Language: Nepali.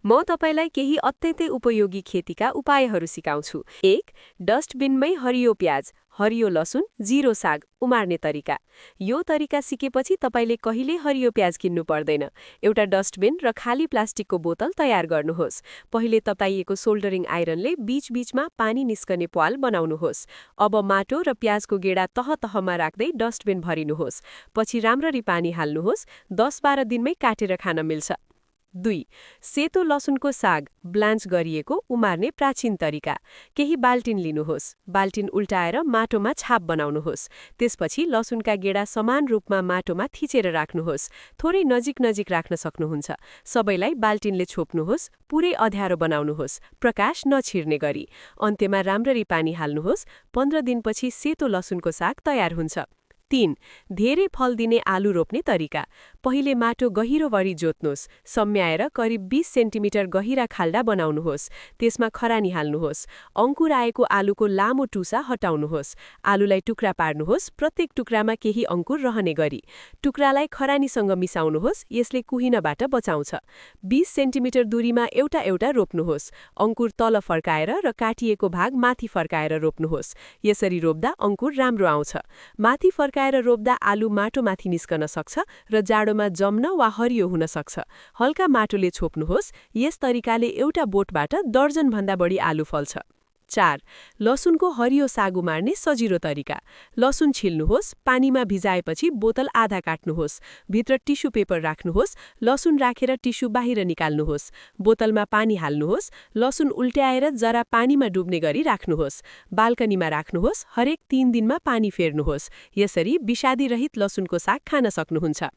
म तपाईलाई केही अत्यन्तै उपयोगी खेतीका उपायहरू सिकाउँछु। 1. डस्टबिनमै हरियो प्याज, हरियो लसुन, जीरो साग उमार्ने तरिका। यो तरिका सिकेपछि तपाईले कहिले हरियो प्याज किन्नु पर्दैन। एउटा डस्टबिन र खाली प्लास्टिकको बोतल तयार गर्नुहोस्। पहिले तताइएको सोल्डरिङ आइरनले बीचबीचमा पानी निस्कने प्वाल बनाउनुहोस्। अब माटो र प्याजको गेडा तह-तहमा राख्दै डस्टबिन भरिनुहोस्। पछि राम्ररी पानी हाल्नुहोस्। 10-12 दिनमै काटेर खान मिल्छ। 2. सेतो लसुनको साग, ब्लान्च गरिएको उमार्ने प्राचीन तरिका। केही बाल्टिन लिनुहोस्। बाल्टिन उल्टाएर माटोमा छाप बनाउनुहोस्। त्यसपछि लसुनका गेडा समान रूपमा माटोमा थिचेर राख्नुहोस्। थोरै नजिक राख्न सक्नुहुन्छ। सबैलाई बाल्टिनले छोप्नुहोस्। पुरै अँध्यारो बनाउनुहोस्, प्रकाश नछिर्ने गरी। अन्त्यमा राम्ररी पानी हाल्नुहोस्। 15 दिनपछि सेतो लसुनको साग तयार हुन्छ। 3. धेरै फल दिने आलु रोप्ने तरिका। पहिले माटो गहिरोभरि जोत्नुहोस्। सम्याएर करिब 20 सेन्टिमिटर गहिरा खाल्डा बनाउनुहोस्। त्यसमा खरानी हाल्नुहोस्। अंकुर आएको आलुको लामो टुसा हटाउनुहोस्। आलुलाई टुक्रा पार्नुहोस्, प्रत्येक टुक्रामा केही अंकुर रहने गरी। टुक्रालाई खरानीसँग मिसाउनुहोस्, यसले कुहिनबाट बचाउँछ। 20 सेन्टिमिटर दूरीमा एउटा रोप्नुहोस्। अंकुर तल फर्काएर र काटिएको भाग माथि फर्काएर रोप्नुहोस्। यसरी रोप्दा अंकुर राम्रो आउँछ। माथि फर्काएर रोप्दा आलु माटोमाथि निस्कन सक्छ र जाडोमा जम्न वा हरियो हुन सक्छ। हल्का माटोले छोप्नुहोस्। यस तरिकाले एउटा बोटबाट दर्जनभन्दा बढी आलु फल्छ। 4. लसुनको हरियो साग उमार्ने सजिलो तरिका। लसुन छिल्नुहोस्। पानीमा भिजाएपछि बोतल आधा काट्नुहोस्। भित्र टिस्यु पेपर राख्नुहोस्। लसुन राखेर टिस्यु बाहिर निकाल्नुहोस्। बोतलमा पानी हाल्नुहोस्। लसुन उल्ट्याएर जरा पानीमा डुब्ने गरी राख्नुहोस्। बाल्कनीमा राख्नुहोस्। हरेक 3 दिनमा पानी फेर्नुहोस्। यसरी विषादी रहित लसुनको साग खान सक्नुहुन्छ।